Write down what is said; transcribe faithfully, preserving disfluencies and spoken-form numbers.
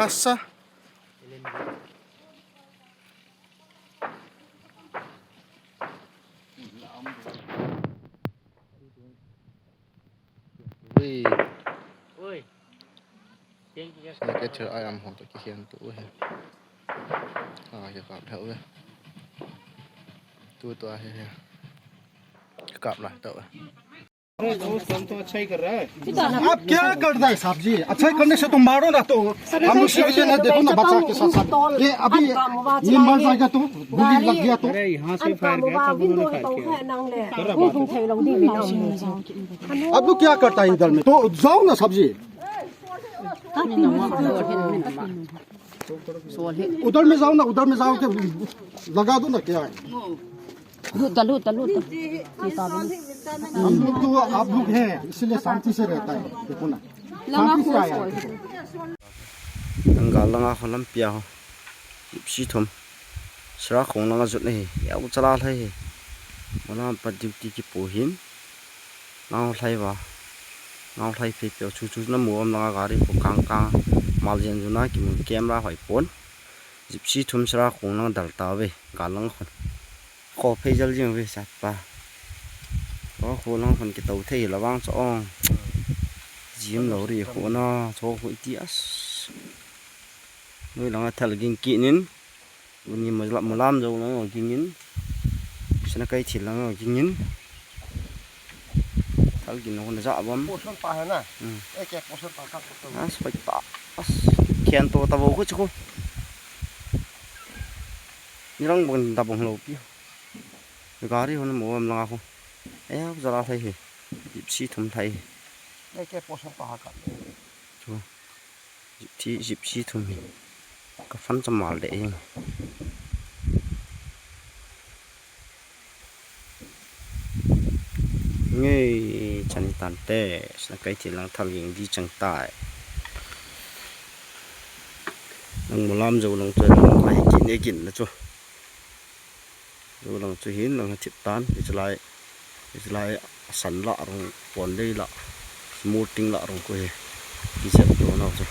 Asa. Ui. Ui. Kei thil ai am ho to ki hian tu he. Ah, ya kap thau he. Tu tu a he he. Kap la tau. अरे दोस्त, हम तो अच्छा ही कर रहा है। आप क्या करता है साहब जी? अच्छा ही करने से तो मारो ना, तो हम लोग सिर्फ ये ना देखो ना बच्चा के साथ साथ। ये अभी ये मर जाएगा तो, गोली लग गया तो। अरे यहाँ से फायर किया, सब उन्होंने फायर किया। आप लोग क्या करता है इधर में? तो जाओ ना साहब जी। उधर में जाओ ना, उधर में जाओ के लगा दो ना, क्या है? लूट ता, लूट ता, लूट ता। हम लोग तो आप लोग हैं, इसलिए शांति से रहता है। देखो ना, शांति से आया है। Nang gal langa ho lampi a ho. Gypsy thum. Sra khong langa jot na hi. Yau chala lhai hi. Wala pa duty kipo hin. Ngau lhai va. Ngau lhai phei phei chu chu na mu am langa gari ko kang kang. Mal jen ju na kimu camera hoi pon. Gypsy thum sra khong langa dal ta ve. Gal langa khun. Kho phei jal jing ve sat pa. Kho lang khun ki to thei la vang cho ong. Jim lo ri kho na cho kho iti as. Noi langa thal ging ki nin. Uni ma la mulam jo lang ging in. Sana kai thil lang ging in. Thal ging no na ja bam. पोषण पा है ना? Hmm. एक एक पोषण पा का तो As pai pa. As. Khian to ta vo khu chu khu. Ni rang bang da bang lo pi. Gari hon mo am langa khu. Aya jala thai hi. Gypsy thum thai hi. Nei ke posa pa ha ka. Chu. Gypsy, gypsy thum hi. Ka fan cha mal de hi. Ngei chan tan te, sana kai thil lang thal ging di chang tai. Nang mulam jo lang chu, nang mai kin e kin na chu. Zo lang chu hin lang thip tan, ichalai, ichalai san la rong pon dei la, smoothing la rong ko he. Ki set do na chu.